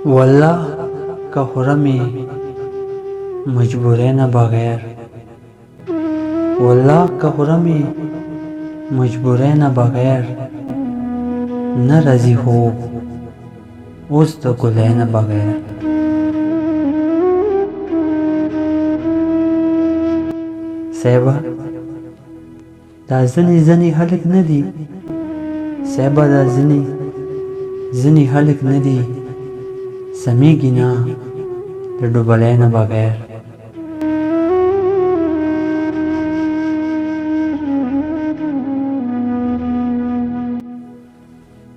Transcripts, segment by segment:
والله که خورمې مجبورۍ نه بغیر، والله که خورمې مجبورۍ نه بغیر، نه راځي خوب اوس د ګلۍ نه بغیر. صاحبه دا ځنې ځنې خلک نه دي، صاحبه دا ځنې ځنې خلک نه دي، سمېږي نه د ډوبلۍ نه بغیر.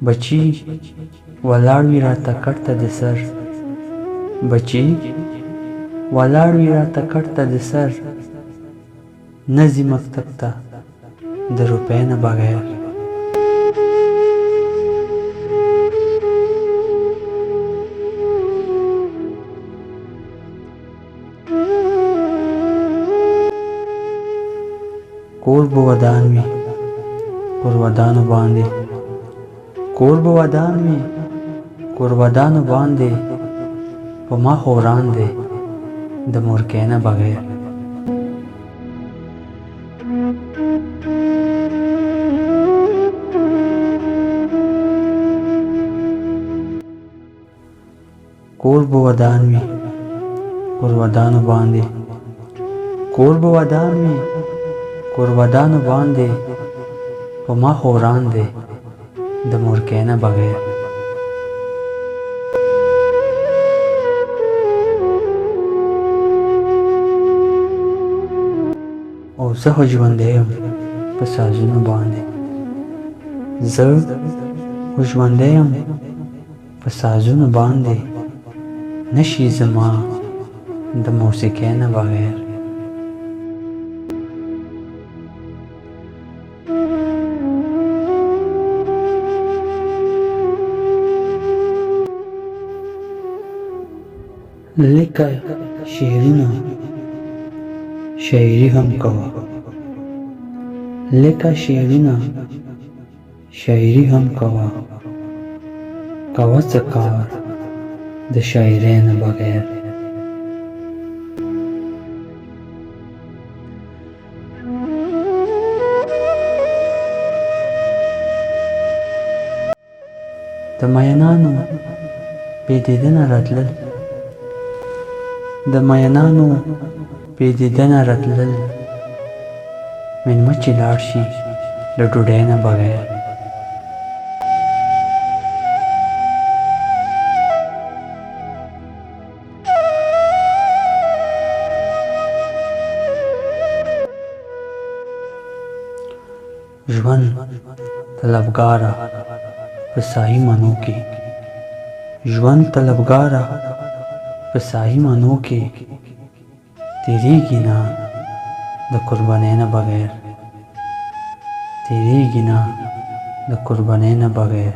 بچي ولاړ وي راته کټ ته د سر، بچي ولاړ وي راته کټ ته د سر، نه ځي مکتب ته د روپۍ نه بغیر. کور به ودان وي کور ودانو باندې، کور به ودان وي کور ودانو باندې، په ما خو وران دی د مورکۍ نه بغیر. کور به ودان وي کور ودانو باندې، کور به ودان وي کور ودانو باندې، په ما خو وران دی د مورکۍ نه بغیر. او زه خو ژوندی یم په سازونو باندې، زه خو ژوندی یم په سازونو باندې، نشي زما د موسیقۍ نه بغیر. لیکه شعرونه شاعري هم کوه، لیکه شعرونه شاعري هم کوه، کوه څه کار د شاعرۍ نه بغیر. د مینانو بې دیدنه راتلل، د مینانو بې دیدنه راتلل، مېلمه چې لاړ شي له ډوډۍ نه بغیر. ژوند طلبګاره په ساهي منو کې، ژوند طلبګاره په ساهي منو کې، تېرېږي نه د قربانۍ نه بغیر، تېرېږي نه د قربانۍ نه بغیر.